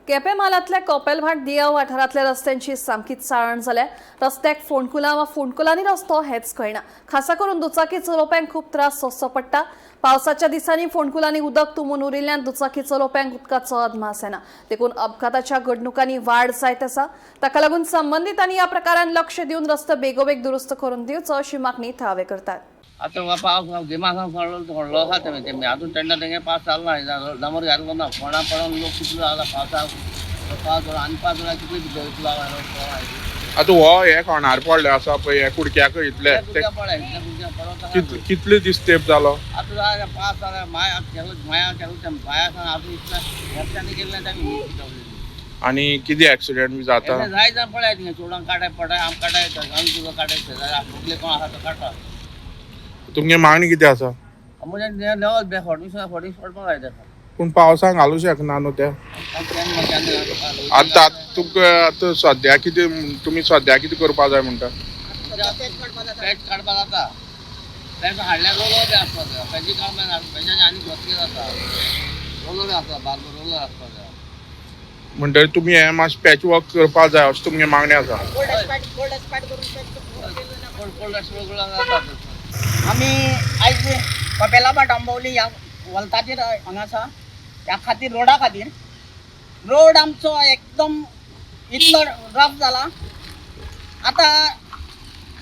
केपें म्हालांतल्या कोपेलभाट दियाव वाठारांतल्या रस्त्यांची सामकी चाळण जाल्या. रस्त्याक फोंडकुलां वा फोंडकुलांनी रस्तो हेच कळना. खासा करून दुचाकी चलोवप्यांक खूब त्रास सोंसचो पडटा. पावसाच्या दिसांनी फोंडकुलांनी उदक तुंबून उरिल्ल्यान दुचाकी चलोवप्यांक उदकाचो अदमास येना. देखून अपघाताच्या घडणुकांनी वाड जायत आसा. ताका लागून संबंदितांनी ह्या प्रकारान लक्ष दिवन रस्तो बेगोबेग दुरुस्त करून दिवचो अशी मागणी थळावे करतात. आतां हो पावस गिमा सावन पडलो व्हडलो आसा तेमी तेमी आजून तेन्ना तेंगे पावस चालू ना, डांबर घातलो ना. फोंडा पडोन लोक कितलो जाला पावसाक. 5 वरां आनी 5 वरां कितले भितर. आतां हो हे कोणार पडले आसा पळय, हे कुडक्याक इतले ते पडला इतले कुडक्या पडोन. कितले दीस तेंप जालो? आतां जालें 5 वरां माया केलो, माया केलो ते माया सावन आजून इतल्या वर्सांनी केल्लें तेमी. आनी कितें एक्सिडेंट बी जाता? जाय जाण पळय, थिंगा चोडांक काडाय पडाय, आम काडाय, आमी तुका काडाय, शेजारी मुगले कोण आसा तो काडटा. तुमगे मागणी कितें आसा? म्हणजे लेवल बे फॉर्टी फॉर्टी पडपाक जाय तेका. पूण पावसाक घालूं शकना न्हू ते. आतां तुमकां आतां सद्या कितें, तुमी सद्या कितें करपा जाय म्हणटा? पॅच काडपा जाता. पॅच हाडल्यार रोलर बी आसपाक जाय. पॅची काम जायना, पॅचाचे आनी घोतके जाता. रोलर आसता, बारको रोलर आसपाक जाय. म्हणटकीर तुमी हें मातशें पॅच वर्क करपा जाय अशें तुमगे मागणी आसा? कोल्ड कोल्ड जाता. आमी आयज कपेलाभाट आंबवली ह्या वल्ताचेर हांगा आसा. ह्या खातीर, रोडा खातीर. रोड आमचो एकदम इतलो रफ जाला. आतां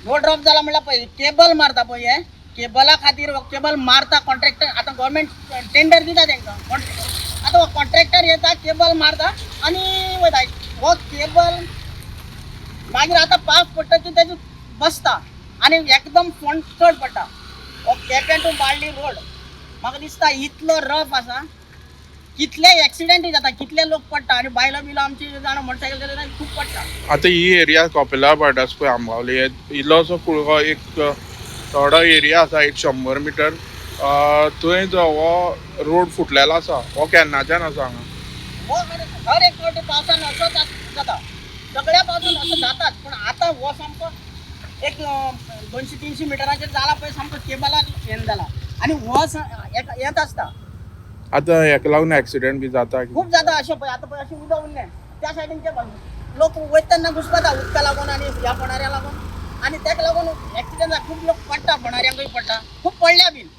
रोड रफ जाला म्हणल्यार पळय, केबल मारता पळय, हे केबला खातीर हो केबल मारता कॉन्ट्रॅक्टर. आतां गोवोरमेंट टेंडर दिता तांकां. आतां हो कॉन्ट्रॅक्टर येता, केबल मारता आनी वयता. हो केबल मागीर आतां पावस पडटा की तेजे बसता आनी एकदम फोंड चड पडटा. हो केपें टू बाळ्ळी रोड म्हाका दिसता इतलो रफ आसा, कितले एक्सिडेंटूय जाता, कितले लोक पडटा आनी बायलो बिलो आमची जाणां मोटरसायकल चलयता, खूब पडटा. आतां ही एरिया कपेला भाट आसा पळय, आंबावली, हे इल्लोसो कुळगो एक थोडो एरिया आसा, एक 100 मिटर, थंय जो हो रोड फुटलेलो आसा, हो केन्नाच्यान आसा हांगा? हो हर एक फावटी पावसान असोच जाता. सगळ्या पावसान असो जाताच, पूण आतां हो सामको एक 200-300 मिटराचेर जाला पळय, सामको केबलाक हें जाला आनी हो येत आसता. आतां हेका लागून एक्सिडेंट बी जाता? खूब जाता अशें. पळय आतां पळय, अशें उदक उरलें त्या सायडीन, केबल लोक वयता तेन्ना घुसपता उदका लागून आनी ह्या फोणाऱ्या लागून आनी तेका लागून एक्सिडंट खूब लोक पडटा, फोणाऱ्यांकूय पडटा, खूब पडल्या बीन.